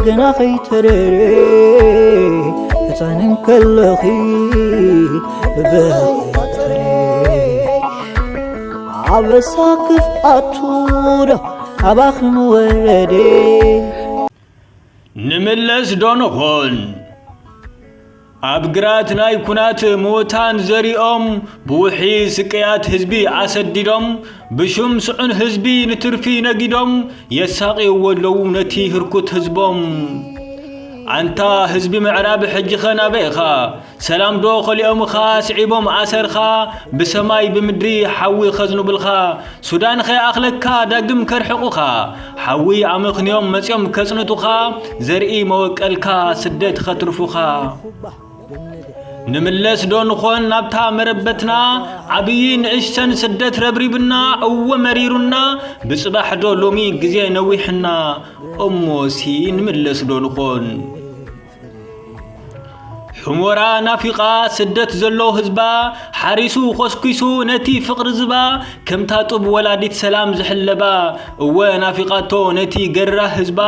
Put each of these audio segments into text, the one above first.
ገና ከይተረረ ህፃን እንከለኺ ብበኽተረ ኣበሳ ክፍኣቱ ዶ ኣባኽን ወረደ። ንምለስ ዶ ንኾን? ኣብ ግራት ናይ ኩናት ምውታን ዘሪኦም፣ ብውሒ ስቅያት ህዝቢ ኣሰዲዶም፣ ብሹም ስዑን ህዝቢ ንትርፊ ነጊዶም፣ የሳቕይዎ ኣለዉ ነቲ ህርኩት ህዝቦም። ኣንታ ህዝቢ ምዕራብ፣ ሕጂኸ ናበይ ኢኻ? ሰላም ዶ ከሊኦምኻ? ስዒቦም ኣሰርኻ፣ ብሰማይ ብምድሪ ሓዊ ኸዝኑብልኻ። ሱዳን ኸይኣኽለካ ዳግም ከርሕቑኻ፣ ሓዊ ኣመኽንዮም መጺኦም ከጽንቱኻ፣ ዘርኢ መወቀልካ ስደት ኸትርፉኻ። ንምለስ ዶ ንኾን ናብታ መረበትና? ዓብዪ ንእሽተን ስደት ረብሪብና፣ እወ መሪሩና። ብጽባሕ ዶ ሎሚ ግዜ ነዊሕና? እሞሲ ንምለስ ዶ ንኾን? ሕሞራ ናፊቓ ስደት ዘሎ ህዝባ፣ ሓሪሱ ኾስኲሱ ነቲ ፍቕሪ ዝባ፣ ከምታ ጡብ ወላዲት ሰላም ዝሕለባ። እወ ናፊቓቶ ነቲ ገራ ህዝባ፣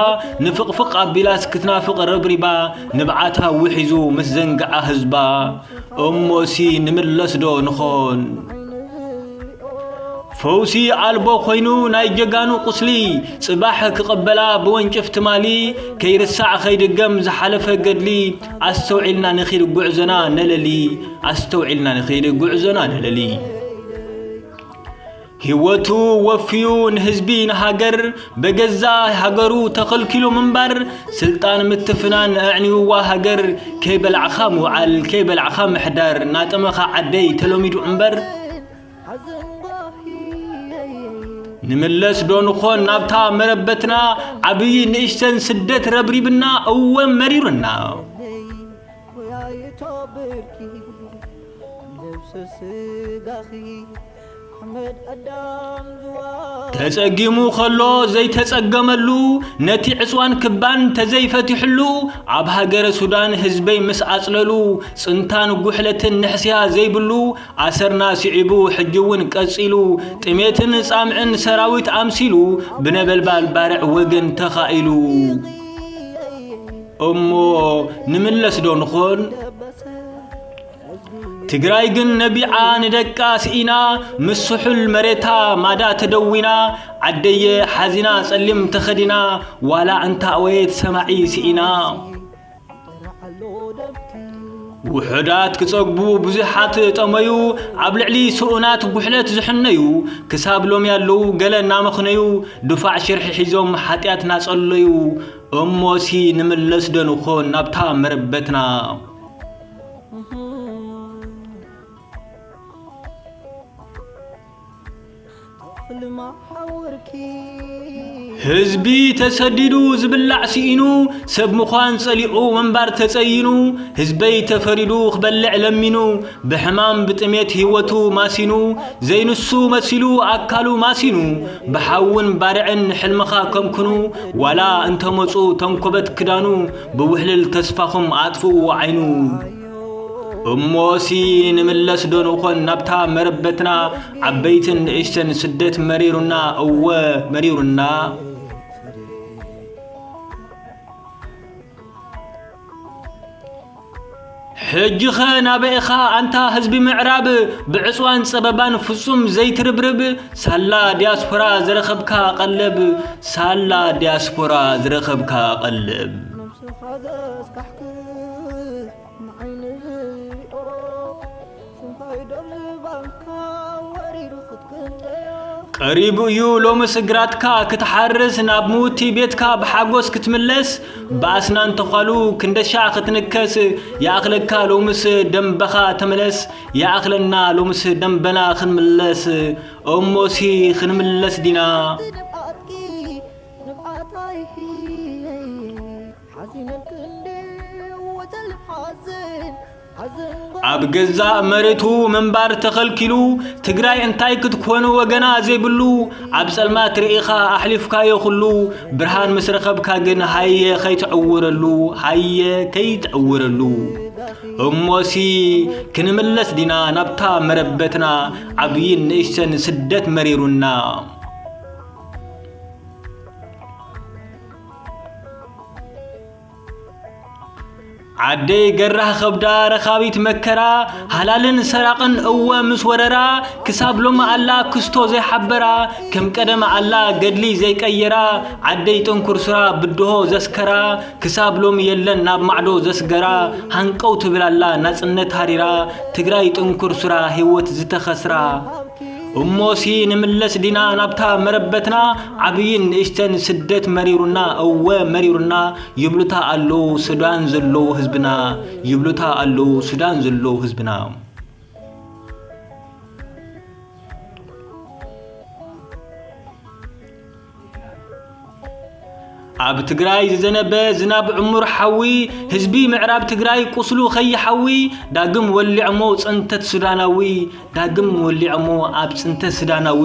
ንፍቕፍቕ ኣቢላስ ክትናፍቕ ረብሪባ፣ ንብዓታ ውሒዙ ምስ ዘንግዓ ህዝባ። እሞሲ ንምለስ ዶ ንኾን? ፈውሲ ኣልቦ ኮይኑ ናይ ጀጋኑ ቁስሊ፣ ጽባሕ ክቐበላ ብወንጭፍ ትማሊ፣ ከይርሳዕ ከይድገም ዝሓለፈ ገድሊ፣ ኣስተውዒልና ንኺድ ጉዕዞና ነለሊ፣ ኣስተውዒልና ንኺድ ጉዕዞና ነለሊ። ህይወቱ ወፍዩ ንህዝቢ ንሃገር፣ በገዛ ሃገሩ ተኸልኪሉ ምንባር፣ ስልጣን ምትፍናን ኣዕንይዋ ሃገር፣ ከይበላዕኻ ምውዓል ከይበላዕኻ ምሕዳር፣ ናጠመኻ ዓደይ ተለሚዱ እምበር። ንምለስ ዶ ንኾን ናብታ መረበትና? ዓብዪ ንእሽተን ስደት ረብሪብና፣ እወ መሪሩና። ተጸጊሙ ኸሎ ዘይተጸገመሉ፣ ነቲ ዕጽዋን ክባን ተዘይፈቲሕሉ፣ ኣብ ሃገረ ሱዳን ህዝበይ ምስ ኣጽለሉ፣ ጽንታን ጉሕለትን ንሕስያ ዘይብሉ፣ ኣሰርና ስዒቡ ሕጂ እውን ቀጺሉ፣ ጥሜትን ጻምዕን ሰራዊት ኣምሲሉ፣ ብነበልባል ባርዕ ወገን ተኻኢሉ። እሞ ንምለስ ዶ ንኾን? ትግራይ ግን ነቢዓ ንደቃ ስኢና፣ ምስ ስሑል መሬታ ማዳ ተደዊና፣ ዓደየ ሓዚና ጸሊም ተኸዲና፣ ዋላ እንታወየት ሰማዒ ስኢና። ውሑዳት ክጸግቡ ብዙሓት ጠመዩ፣ ኣብ ልዕሊ ስኡናት ጉሕለት ዝሕነዩ፣ ክሳብ ሎሚ ኣለዉ ገለ እናመኽነዩ፣ ድፋዕ ሽርሒ ሒዞም ሓጢኣት ናጸለዩ። እሞሲ ንምለስ ዶ ንኾን ናብታ መረበትና? ህዝቢ ተሰዲዱ ዝብላዕ ስኢኑ፣ ሰብ ምዃን ጸሊኡ ምንባር ተጸይኑ፣ ህዝበይ ተፈሪዱ ክበልዕ ለሚኑ፣ ብሕማም ብጥሜት ህይወቱ ማሲኑ፣ ዘይንሱ መሲሉ ኣካሉ ማሲኑ፣ ብሓውን ባርዕን ሕልምኻ ከምክኑ፣ ዋላ እንተመጹ ተንኮበት ክዳኑ፣ ብውሕልል ተስፋኹም ኣጥፍእዎ ዓይኑ። እሞሲ ንምለስ ዶ ንኾን ናብታ መረበትና? ዓበይትን ንእሽተን ስደት መሪሩና፣ እወ መሪሩና። ሕጂኸ ናበይ ኢኻ ኣንታ ህዝቢ ምዕራብ? ብዕጽዋን ጸበባን ፍጹም ዘይትርብርብ፣ ሳላ ዲያስፖራ ዝረኸብካ ቀለብ፣ ሳላ ዲያስፖራ ዝረኸብካ ቀለብ። ቀሪቡ እዩ ሎምስ ግራትካ ክትሓርስ፣ ናብ ምውቲ ቤትካ ብሓጎስ ክትምለስ፣ ብኣስናን ተዃሉ ክንደሻ ክትንከስ፣ ይኣኽለካ ሎምስ ደንበኻ ተመለስ፣ ይኣኽለና ሎምስ ደንበና ክንምለስ። እሞሲ ክንምለስ ዲና? ኣብ ገዛእ መሬቱ ምንባር ተኸልኪሉ፣ ትግራይ እንታይ ክትኮን ወገና ዘይብሉ፣ ኣብ ጸልማት ርኢኻ ኣሕሊፍካዮ ኩሉ፣ ብርሃን ምስ ረኸብካ ግን ሃየ ከይትዕውረሉ፣ ሃየ ከይትዕውረሉ። እሞሲ ክንምለስ ዲና ናብታ መረበትና፣ ዓብይን ንእሽተን ስደት መሪሩና። ዓደይ ገራህ ኸብዳ ረኻቢት መከራ፣ ሃላልን ሰራቕን እወ ምስ ወረራ፣ ክሳብ ሎሚ ኣላ ክስቶ ዘይሓበራ፣ ከም ቀደም ኣላ ገድሊ ዘይቀየራ፣ ዓደይ ጥንኩር ሱራ ብድሆ ዘስከራ፣ ክሳብ ሎሚ የለን ናብ ማዕዶ ዘስገራ፣ ሃንቀው ትብል ኣላ ናጽነት ሃሪራ፣ ትግራይ ጥንኩር ሱራ ህይወት ዝተኸስራ። እሞሲ ንምለስ ዲና ናብታ መረበትና፣ ዓብይን ንእሽተን ስደት መሪሩና፣ እወ መሪሩና፣ ይብሉታ ኣለዉ ሱዳን ዘለዉ ህዝብና፣ ይብሉታ ኣለዉ ሱዳን ዘለዉ ህዝብና። ኣብ ትግራይ ዝዘነበ ዝናብ ዕሙር ሓዊ፣ ህዝቢ ምዕራብ ትግራይ ቁስሉ ኸይሓዊ፣ ዳግም ወሊዖሞ ጽንተት ሱዳናዊ፣ ዳግም ወሊዖሞ ኣብ ጽንተት ሱዳናዊ።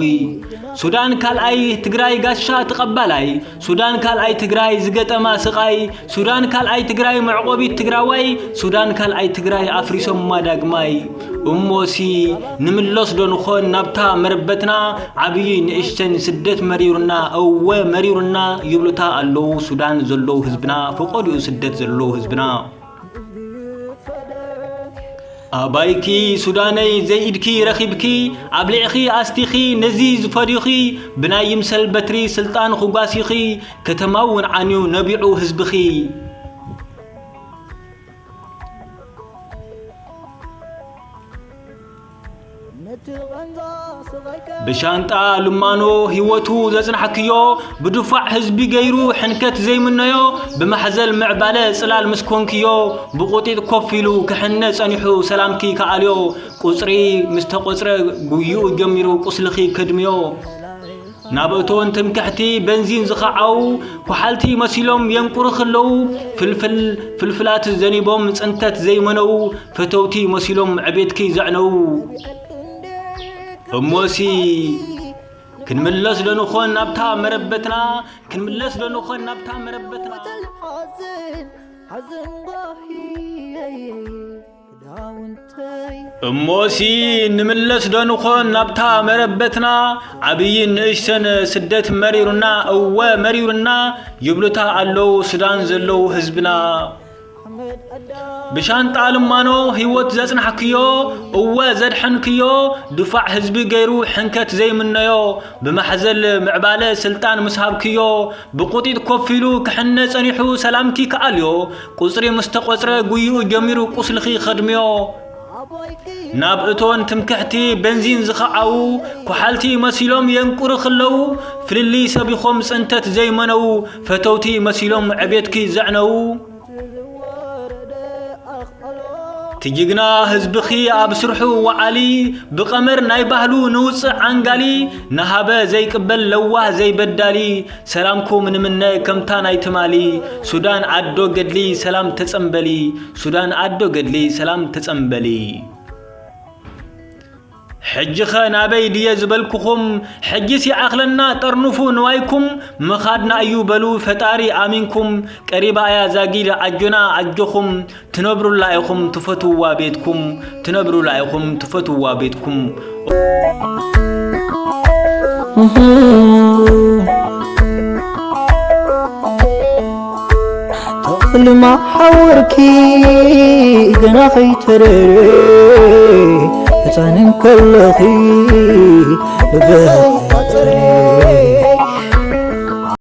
ሱዳን ካልኣይ ትግራይ ጋሻ ተቐባላይ፣ ሱዳን ካልኣይ ትግራይ ዝገጠማ ስቓይ፣ ሱዳን ካልኣይ ትግራይ መዕቆቢት ትግራዋይ፣ ሱዳን ካልኣይ ትግራይ ኣፍሪሶማ ዳግማይ። እሞሲ ንምለስ ዶ ንኾን ናብታ መረበትና? ዓብዪ ንእሽተን ስደት መሪሩና፣ እወ መሪሩና ይብሉታ ኣለዉ ሱዳን ዘለዉ ህዝብና፣ ፈቆዲኡ ስደት ዘለዉ ህዝብና። ኣባይኪ ሱዳነይ ዘይኢድኪ ረኺብኪ፣ ኣብሊዕኺ ኣስቲኺ ነዚ ዝፈድዩኺ፣ ብናይ ይምሰል በትሪ ስልጣን ኹጓሲኺ፣ ከተማ እውን ዓንዩ ነቢዑ ህዝብኺ። ብሻንጣ ልማኖ ህይወቱ ዘጽናሕክዮ፣ ብድፋዕ ህዝቢ ገይሩ ሕንከት ዘይምነዮ፣ ብማሕዘል ምዕባለ ጽላል ምስ ኮንክዮ፣ ብቑጢጥ ኮፍ ኢሉ ክሕነ ጸኒሑ ሰላምኪ ከኣልዮ፣ ቁጽሪ ምስ ተቖጽረ ጉይኡ ጀሚሩ ቁስልኺ ከድምዮ። ናብ እቶን ትምክሕቲ በንዚን ዝኸዓው፣ ኳሓልቲ መሲሎም የንቁሩ ኸለዉ፣ ፍልፍል ፍልፍላት ዘኒቦም ጽንተት ዘይመነዉ፣ ፈተውቲ መሲሎም ዕቤትኪ ዘዕነዉ። እሞሲ ክንምለስ ዶ ንኾን ናብታ መረበትና? ክንምለስ ዶ ንኾን ናብታ መረበትና? እሞሲ ንምለስ ዶ ንኾን ናብታ መረበትና? ዓብይን ንእሽተን ስደት መሪሩና፣ እወ መሪሩና፣ ይብሉታ ኣለዉ ሱዳን ዘለዉ ህዝብና። ብሻንጣ ልማኖ ህይወት ዘጽናሕክዮ፣ እወ ዘድሐንክዮ፣ ድፋዕ ህዝቢ ገይሩ ሕንከት ዘይምነዮ፣ ብማሕዘል ምዕባለ ስልጣን ምስ ሃብክዮ፣ ብቑጢጥ ኮፍ ኢሉ ክሕነ ጸኒሑ ሰላምኪ ክኣልዮ፣ ቁጽሪ ምስ ተቖጽረ ጉይኡ ጀሚሩ ቁስልኺ ከድምዮ። ናብ እቶን ትምክሕቲ በንዚን ዝኸዓዉ፣ ኳሓልቲ መሲሎም የንቁሩ ኸለዉ፣ ፍልልይ ሰቢኾም ጽንተት ዘይመነዉ፣ ፈተውቲ መሲሎም ዕቤትኪ ዘዕነዉ። ትጅግና ህዝብኺ ኣብ ስርሑ ወዓሊ፣ ብቐመር ናይ ባህሉ ንውፅእ ዓንጋሊ፣ ንሃበ ዘይቅበል ለዋህ ዘይበዳሊ፣ ሰላምኩም ንምነ ከምታ ናይ ትማሊ፣ ሱዳን ኣዶ ገድሊ ሰላም ተጸንበሊ፣ ሱዳን ኣዶ ገድሊ ሰላም ተጸንበሊ። ሕጂኸ ናበይ ድየ ዝበልኩኹም? ሕጂስ ይኣኽለና ጠርንፉ ንዋይኩም፣ ምኻድና እዩ በሉ ፈጣሪ ኣሚንኩም። ቀሪባ እያ ዛጊድ ኣጆና ኣጆኹም፣ ትነብሩላ ኢኹም ትፈትውዋ ቤትኩም፣ ትነብሩላ ኢኹም ትፈትውዋ ቤትኩም። ተኽሊ መሓወርኪ ገና ከይተረረ፣ ህፃን እንከለኺ ብበትሪ